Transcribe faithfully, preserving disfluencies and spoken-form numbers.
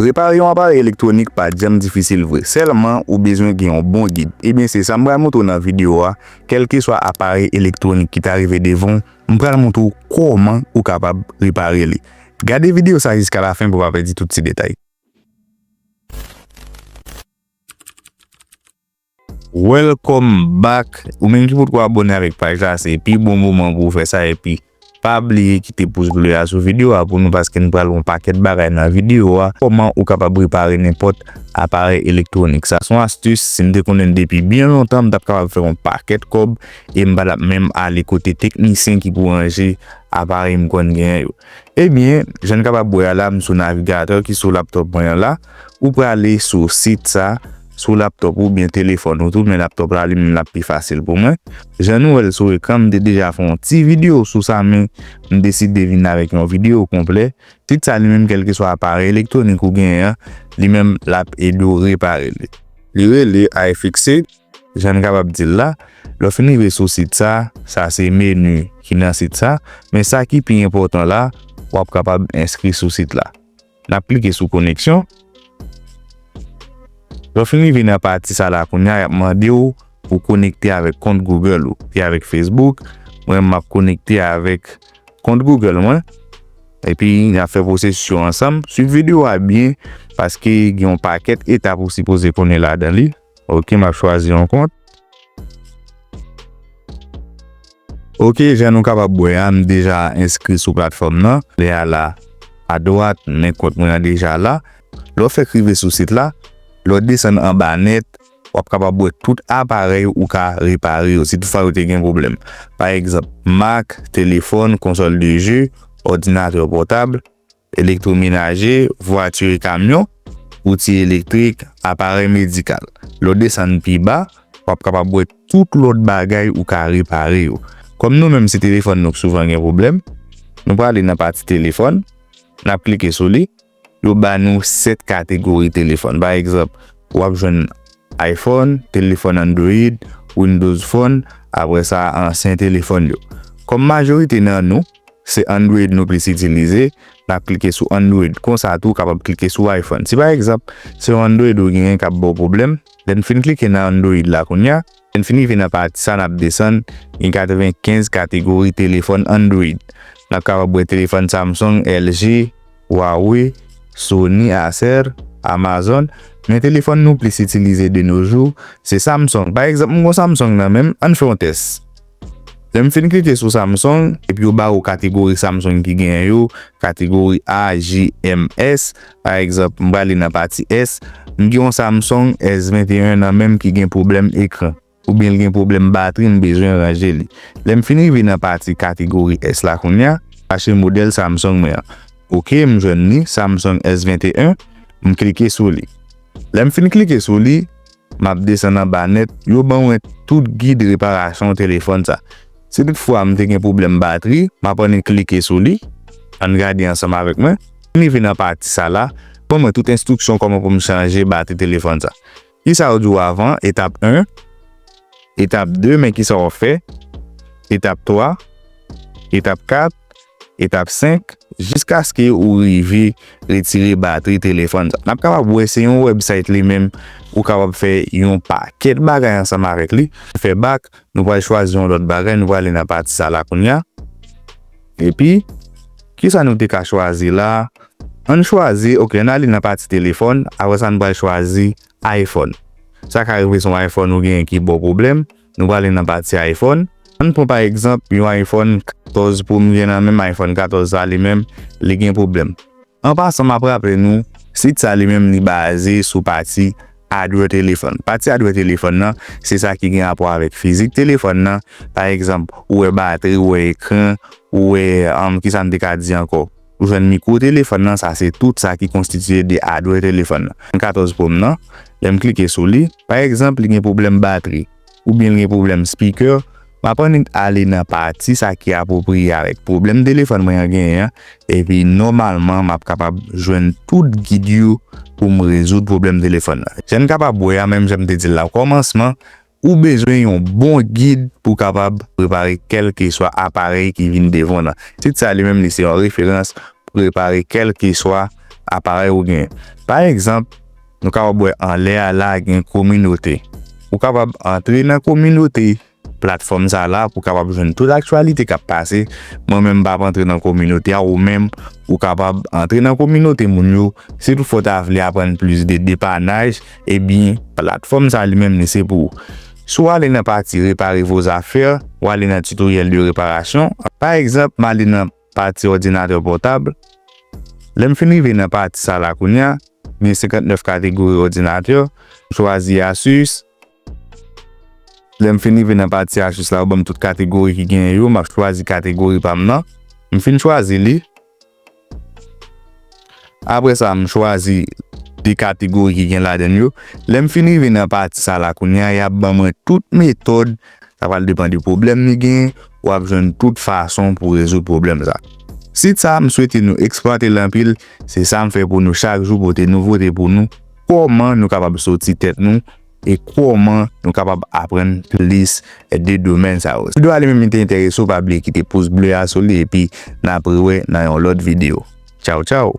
Repare yon aparèy elektwonik pa janm difisil vre, sèlman ou bezwen gen yon bon gid. Ebyen, se sa m pral montre w nan videyo a. Kèlkeswa aparèy elektwonik ki ta rive devan w, m pral montre w kòman ou kapab repare li. Gade videyo sa jiska lafen pou w pa pèdi tout ti detay. Welcome back. Ou menm ki potko abòne avèk paj la, se pi bon moman pou w fè sa, epi pa bliye kite pous ble a sou videyo a pou nou, paske n pral wè yon pakèt bagay nan videyo a. Kòman ou kapab repare nenpòt aparèy elektwonik. Sa se yon astis, si m te konnen l depi byen lontan, m t ap kapab fè yon pakèt kòb e m pa t ap menm ale kote teknisyen ki pou ranje aparèy m konn genyen yo. Ebyen, jan n kapab wè a la, m sou navigatè ki sou laptòp mwen an la. Ou prale sou sit sa, sou laptòp ou byen telefòn ou tou, men laptòp la li menm l ap pi fasil pou mwen. Jan nou wè l sou ekran, m te deja fè yon ti videyo sou sa, men m deside vin avèk yon videyo konplè. Sit sa li menm, kèlkeswa aparèy elektwonik ou genyen an, li menm l ap ede w repare li. Li rele iFixit, jan n kapab di l la. Lè w fin rive sou sit sa, sa se meni ki nan sit sa, men sa ki pi enpòtan la, w ap kapab enskri sou sit la. N ap klike sou koneksyon. Lè w fin rive nan pati sa la kounye a, y ap mande w pou w konekte avèk kont Google ou, epi avèk Facebook. Mwen, m ap konekte avèk kont Google mwen. Epi, n ap fè pwosesis yo ansanm. Swiv videyo a byen, paske gen yon pakèt etap ou sipoze konnen ladan li. Ok, m ap chwazi yon kont. Ok, jan nou kapab wè a, m deja enskri sou platfòm nan. Lè a la, adwat, men kont mwen an deja la. Lè w fèk rive sou sit la, lè w desann anba nèt, w ap kapab wè tout aparèy ou ka repare yo, si toutfwa yo te gen pwoblèm. Pa egzanp, Mac, telefòn, konsòl de je, òdinatè pòtab, elektwomenaje, vwati e kamyon, outi elektrik, aparèy medikal. Lè w desann pi ba, w ap kapab wè tout lòt bagay ou ka repare yo. Kòm nou menm se telefòn nou k souvan gen pwoblèm, nou prale nan pati telefòn, n ap klike sou li, yo ba nou sèt kategori telefòn. Pa egzanp, w ap jwenn iPhone, telefòn Android, Windows Phone, apre sa ansyen telefòn yo. Kòm majorite nan nou, se Android nou plis itilize, n ap klike sou Android. Konsa tou, w kapab klike sou iPhone. Si pa egzanp, se yon Android ou genyen k ap ba w pwoblèm, lè n fin klike nan Android la kounye a, lè n fin rive nan pati sa, n ap desann, gen katrevenkenz kategori telefòn Android. N ap kapab wè telefòn Samsung, L G, Huawei, Sony, Acer, Amazon, men telefòn nou plis itilize de nos jours, se Samsung. Pa egzanp, m gon Samsung nan men m, ann fè yon tès. Lè m fin klike sou Samsung, epi yo ba ou kategori Samsung ki genyen yo, kategori A, G, M, S. Pa egzanp, m prale nan pati S, m gen yon Samsung S venteyen nan men m ki gen pwoblèm ekran, oubyen l gen pwoblèm batri, m bezwen ranje li. Lè m fin rive nan pati kategori S la kounye a, chache modèl Samsung mwen an. Ok, m jwenn li, Samsung S venteyen, m klike sou li. Lè m fin klike sou li, m ap desann anba nèt, yo ban mwen tout gid reparasyon telefòn sa. Si toutfwa m te gen pwoblèm batri, m ap annik klike sou li, ann gade ansanm avèk mwen. M rive nan pati sa la, ban mwen tout enstriksyon kòman pou m chanje batri telefòn sa. Kisa yo di w avan? Etap en, etap de, men kisa w ap fè? Etap twa, etap kat, etap senk, jiskaske ou rive retire batri telefòn sa. N ap kapab wè se yon website li menm, ou kapab fè yon pakèt bagay ansanm avèk li. Fè bak, nou pral chwazi yon lòt bagay, nou pral ale nan pati sa la kounye a. Epi, kisa nou te ka chwazi la? Ann chwazi, ok, ann ale nan pati telefòn, apre sa nou pral chwazi iPhone. Sa ka rive se yon iPhone ou genyen ki ba w pwoblèm, nou prale nan pati iPhone. Ann pran pa egzanp yon iPhone katòz Pro m gen nan men m, iPhone katòz sa li menm, li gen pwoblèm. An pasan, m ap raple nou, sit sa li menm li baze sou pati adwè telefòn. Pati adwè telefòn nan, se sa ki gen rapò avèk fizik telefòn nan. Pa egzanp, ou wè batri, ou wè ekran, ou wè, um, kisa m te ka di ankò? Ou jwenn mikwo telefòn nan, sa se tout sa ki konstitiye de adwè telefòn nan. Katòz Pro m nan, lè m klike sou li, pa egzanp, li gen pwoblèm batri, oubyen li gen pwoblèm speaker, m ap annik ale nan pati sa ki apwopriye avèk pwoblèm telefòn mwen an genyen an, epi nòmalman, m ap kapab jwenn tout gid yo pou m rezoud pwoblèm telefòn nan. Jan n kapab wè a, menm jan m te di l la okòmansman, ou bezwen yon bon gid pou w kapab repare kèlkeswa aparèy ki vin devan w nan. Sit sa li menm, li se yon referans pou repare kèlkeswa aparèy ou genyen. Pa egzanp, nou kapab wè anlè a la gen kominote. Ou kapab antre nan kominote platfòm sa la pou w kapab jwenn tout aktyalite k ap pase. Mwen menm m p ap antre nan kominote a, ou menm ou kapab antre nan kominote moun yo. Si toutfwa w ta vle aprann plis de depanaj, ebyen platfòm sa li menm li se pou ou. Si w ale nan pati repare vo zafè, w ale nan tutoriel de réparation. Pa egzanp, m ale nan pati òdinatè pòtab. Lè m fin rive nan pati sa la kounye a, gen senkantnèf kategori òdinatè. M chwazi Asus. Lè m fin rive nan pati Asus la, yo ban m tout kategori ki genyen yo. M ap chwazi kategori pa m nan. M fin chwazi li. Apre sa, m chwazi de kategori ki gen ladan l yo. Lè m fin rive nan pati sa la kounye a, y ap ban mwen tout metòd. Sa pral depann de pwoblèm li genyen. W ap jwenn tout fason pou rezoud pwoblèm sa. Sit sa, m swete nou eksplwate l anpil. Se sa m fè pou nou chak jou, pote nouvote pou nou. Kòman nou kapab soti tèt nou e kòman nou kapab aprann plis de domèn sa yo. Si videyo a li menm li te enterese w, pa bliye kite pous ble a sou li epi n ap rewè nan yon lòt videyo. Tchaw, tchaw!